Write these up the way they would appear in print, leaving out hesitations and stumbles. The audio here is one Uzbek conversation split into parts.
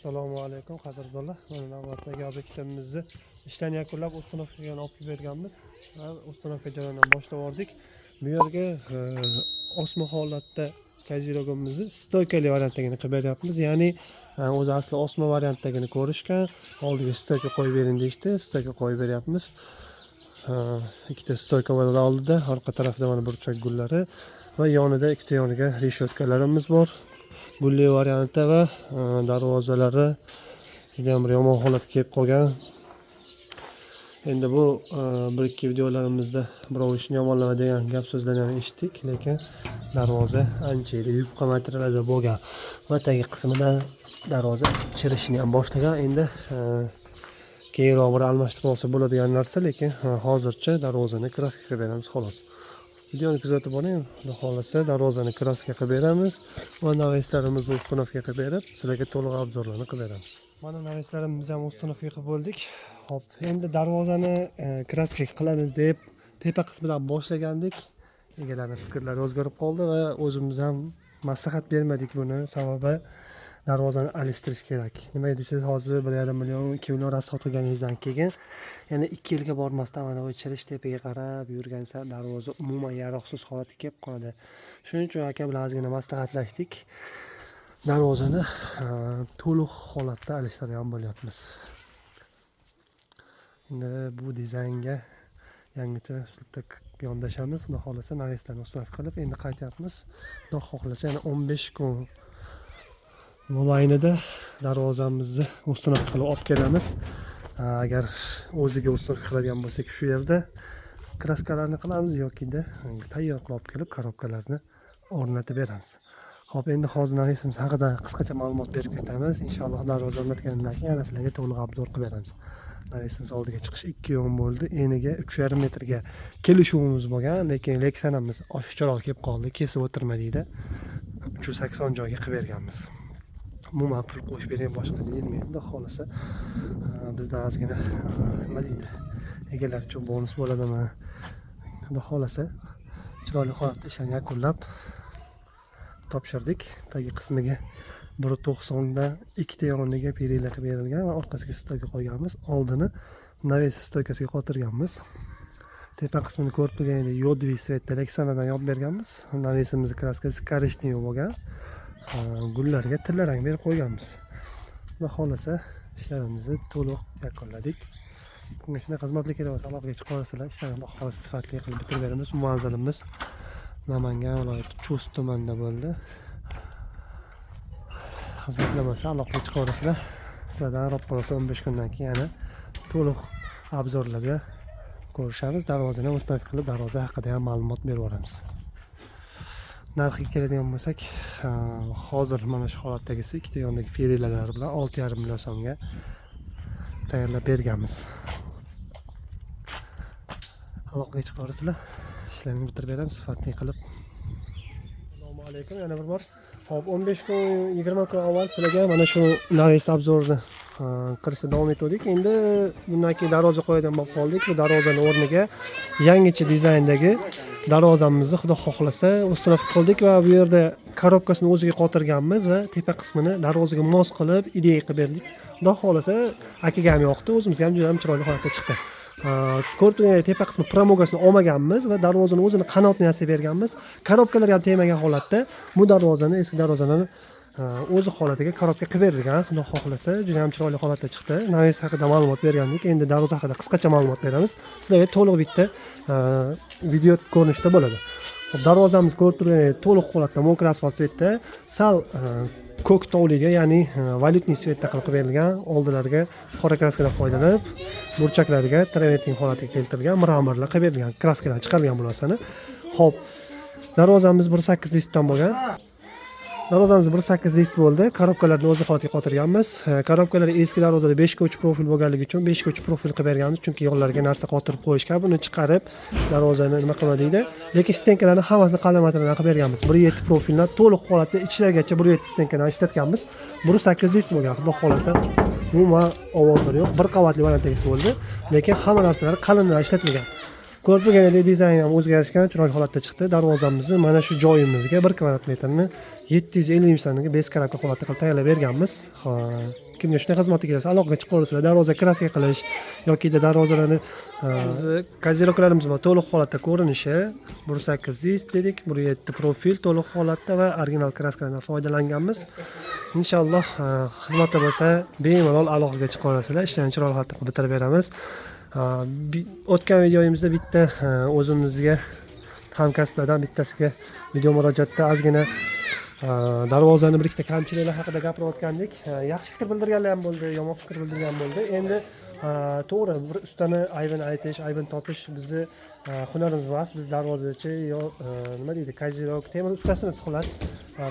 Assalomu alaykum, qadrdonlar. Mana navbatdagi obyektimizni ishdan yakunlab, установка ga olib kelib berganmiz va установка jarayonini boshlab yubordik. Bu yerga osma holatda козырёк imizni стойка li variantdagini qilib beryapmiz. Ya'ni o'zi asli osma variantdagini ko'rishgan, oldiga стойка qo'yib bering deyishdi, стойка qo'yib beryapmiz. Ikkita стойка bo'ladi oldida, orqa tarafida mana burchak gullari va yonida ikkita yoniga решётка larimiz bor. Gulli variantda va darvozalari judayam bir yomon holatga kelib qolgan. Endi bu bir ikki videolarimizda birov ishni yomonlama degan gap so'zlarni ham eshitdik, lekin darvoza ancha yil yupqa materialda bo'lgan va tagi qismida darvoza chirishni ham boshlagan. Endi keyinroq bir almashtirib olsa bo'ladigan narsa, lekin hozircha darvozani краска qilib beramiz, xolos. Videoni kuzatib boring. Xudo xohlasa, darvozani краска qilib beramiz va навес larimizni установка qilib berib, sizlarga to'liq обзор larni qilib beramiz. Mana навес larimizni ham установка qilib bo'ldik. Hop, endi darvozani краска qilamiz deb tepa qismidan boshlagandik. Egalarni fikrlari o'zgarib qoldi va o'zimiz ham maslahat bermadik buni. Sababi darvozani alishtirish kerak. Nimaga desangiz, hozir 1,5 million, 2 million расход qilganingizdan keyin yana 2 yilga bormasdan mana bu chirish tepaga qarab yurgan darvoza umuman yaroqsiz holatga kelib qoladi. Shuning uchun aka bilan ozgina maslahatlashdik. Darvozani to'liq holatda alishtirgan bo'lyapmiz. Endi bu dizaynga yangicha uslubda yondashamiz. Xudo xohlasa, навес larni установка qilib, endi qaytyapmiz. Xudo xohlasa, yana 15 kun mobaynida darvozamizni установка qilib olib kelamiz. Agar o'ziga установка qiladigan bo'lsak, shu yerda краска larni qilamiz yokida tayyor qilib olib kelib, коробка larni o'rnatib beramiz. Ho'p, endi hozir навес imiz haqida qisqacha ma'lumot berib ketamiz. Inshaalloh, darvoza o'rnatganimdan keyin yana sizlarga to'liq обзор qilib beramiz. Навес imiz oldiga chiqish 2,10 bo'ldi. Eniga 3,5 metrga kelishuvimiz bo'lgan, lekin Lexanamiz oshiqcharoq kelib qoldi, kesib o'tirma deydi. 380 joyga qilib berganmiz. Umuman pul qo'shib bering, boshqa deyilmaydi. Xudo xohlasa, bizdan ozgina nima deydi, egalar uchun bonus bo'ladimi? Xudo xohlasa, chiroyli holatda ishlarni yakunlab topshirdik. Tagi qismiga 1,90da ikkita yoniga перила qilib berilgan va orqasiga стойка qo'yganmiz. Oldini навес стойка siga qotirganmiz. Tepa qismini ko'rib turganingdek, йодовый цвет da Lexanadan yopib berganmiz. Навес imizni краска si коричневый bo'lgan. Gullarga tilla rang berib qo'yganmiz. Xudo xohlasa, ishlarimizni to'liq yakunladik. Bunga shunaqa xizmatlar kerak bo'lsa, aloqaga chiqib olasizlar. Ishlarni Xudo xohlasa sifatli qilib bitirib beramiz. Manzilimiz Namangan viloyati, Chust tumanida bo'ldi. Xizmatlar bo'lsa, aloqaga chiqib olasizlar. Sizlardan Rob xohlasa, 15 kundan keyin yana to'liq обзор larda ko'rishamiz. Darvozani установка qilib, darvoza haqida ham ma'lumot berib yuboramiz. Narxiga keladigan bo'lsak, hozir mana shu holatdagisi ikkita yonidagi перила lar bilan 6,5 million so'mga tayyorlab berganmiz. Aloqaga chiqib olasizlar. Ishlarni bitirib beramiz sifatli qilib. Assalomu alaykum yana bir bor. Hop, 15 kun, 20 kun avval sizlarga mana shu навес обзор ni qilishda davom etgandik. Endi bundan keyin darvoza qo'yadigan bo'lib qoldik. Bu darvozani o'rniga yangicha dizayndagi darvozamizni, Xudo xohlasa, установка qildik va bu yerda коробка sini o'ziga qotirganmiz va tepa qismini darvozaga mos qilib, ideya qilib berdik. Xudo xohlasa, akaga ham yoqdi, o'zimizga ham juda ham chiroyli holatda chiqdi. Ko'rib turganingizdek, tepa qismi фрамуга sini olmaganmiz va darvozani o'zini qanotini yasab berganmiz. Коробка larga ham tegmagan holatda bu darvozani, eski darvozani o'zi holatiga коробка qilib berilgan. Xudo xohlasa, juda ham chiroyli holatda chiqdi. Навес haqida ma'lumot bergandik. Endi darvoza haqida qisqacha ma'lumot beramiz. Sizlarga to'liq bitta video ko'rinishda bo'ladi. Hop, darvozamiz ko'rib turganingizdek, to'liq holatda мокрый асфальт цвет da, sal ko'k tovliga, ya'ni валютный цвет da qilib berilgan. Oldilariga qora краска dan foydalanib, burchaklariga travertin holatiga keltirilgan, мрамор lar qilib berilgan, краска dan chiqarilgan bu narsani. Ho'p, darvozamiz 1,8 лист dan bo'lgan. Darvozamiz 1,8 лист bo'ldi. Коробка larni o'zi holatiga qotirganmiz. Коробка lar eski darvozada 5 ga 3 profil bo'lganligi uchun 5 ga 3 profil qilib berganmiz, chunki yonlariga narsa qotirib qo'yishgan, buni chiqarib darvozani nima qilma deydi. Lekin стенка larni hammasini qalin materialdan qilib berganmiz. 1,7 profildan to'liq holatda ichlarigacha 1,7 стенка dan ishlatganmiz. 1,8 лист bo'lgan. Xudo xohlasa, umuman ovozlar yo'q. Bir qavatli variantdagisi bo'ldi, lekin hamma narsalar qalindan ishlatilgan. Ko'rib turganingizdek, dizayn ham o'zgarishgan, chiroyli holatda chiqdi. Darvozamizni mana shu joyimizga 1 kvadrat metrni 750 ming so'mga без коробка holatda qilib tayyorlab berganmiz. Kimga shunday xizmatga kelsa, aloqaga chiqaverasizlar. Darvoza краска qilish yokida darvozalarni o'zi козырёк larimiz bor, to'liq holatda ko'rinishi 1.8 disk dedik, 1.7 profil to'liq holatda va original краска lardan foydalanganmiz. Inshaalloh xizmatda bo'lsa, bemalol aloqaga chiqaverasizlar, ishlarni chiroyli holatda qilib bitirib beramiz. O'tgan videoyimizda bitta o'zimizga hamkasblardan bittasiga video murojaatda ozgina darvozani bir ikkita kamchiliklar haqida gapirayotgandik. Yaxshi fikr bildirganlar ham bo'ldi, yomon fikr bildirgan bo'ldi. Endi to'g'ri, bir ustani aybini aytish, aybini topish bizni hunarimiz emas. Biz darvozachi yo nima deydi, козырёк, temir ustasimiz, xullas.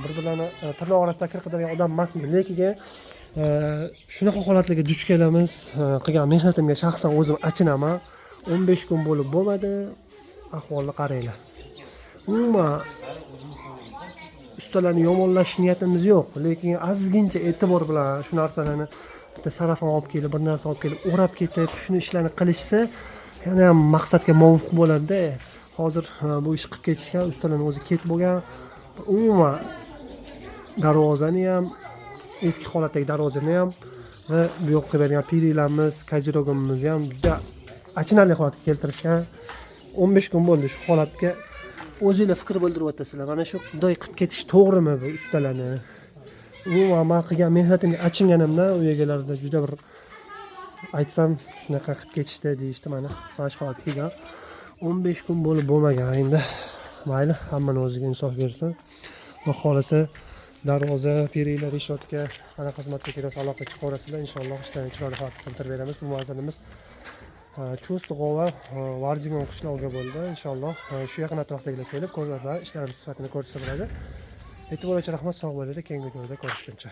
Bir birlarini tirnoq orasida kir qidirgan odam emasmiz, lekin shunaqa holatlarga duch kelamiz. Qilgan mehnatimga shaxsan o'zim achinaman. 15 kun bo'lib bo'lmadi, ahvolni qaranglar. Umuman ustalarni yomonlash niyatimiz yo'q, lekin ozgincha e'tibor bilan shu narsalarni bitta sarafon olib kelib, bir narsa olib kelib, o'rab ketib, shuni ishlarni qilishsa, yana ham maqsadga muvofiq bo'ladida. Hozir bu ish qilib ketishgan, ustalarni o'zi ketib bo'lgan. Umuman darvozani ham, eski holatdagi darvozani ham va bu yoqqa bergan перила miz, козырёк imizni ham juda achinarli holatga keltirishgan. 15 kun bo'ldi shu holatga. O'zinglar fikr bildiryapsizlar, mana shu bunday qilib ketish to'g'rimi bu ustalarni? Umuman man qilgan mehnatimga achinganimdan u egalarida juda bir aytsam, shunaqa qilib ketishdi deyishdi. Mana shu holatga kelgan, 15 kun bo'lib bo'lmagan. Endi mayli, hammani o'ziga insof bersin. Xudo xohlasa, darvoza, перила, решётка, qanaqa xizmatga kerak, aloqa chiqaverasizlar. Inshaalloh ishlarni chiroyli holatda qildirib beramiz. Bu manzilimiz Chust, G'ova, Varzigon qishlog'iga bo'ldi. Inshaalloh shu yaqin atrofdagilar kelib ko'rib, ishlarimiz sifatini ko'rsa bo'ladi. E'tibor uchun rahmat, sog' bo'linglar, keyingi videoda ko'rishguncha.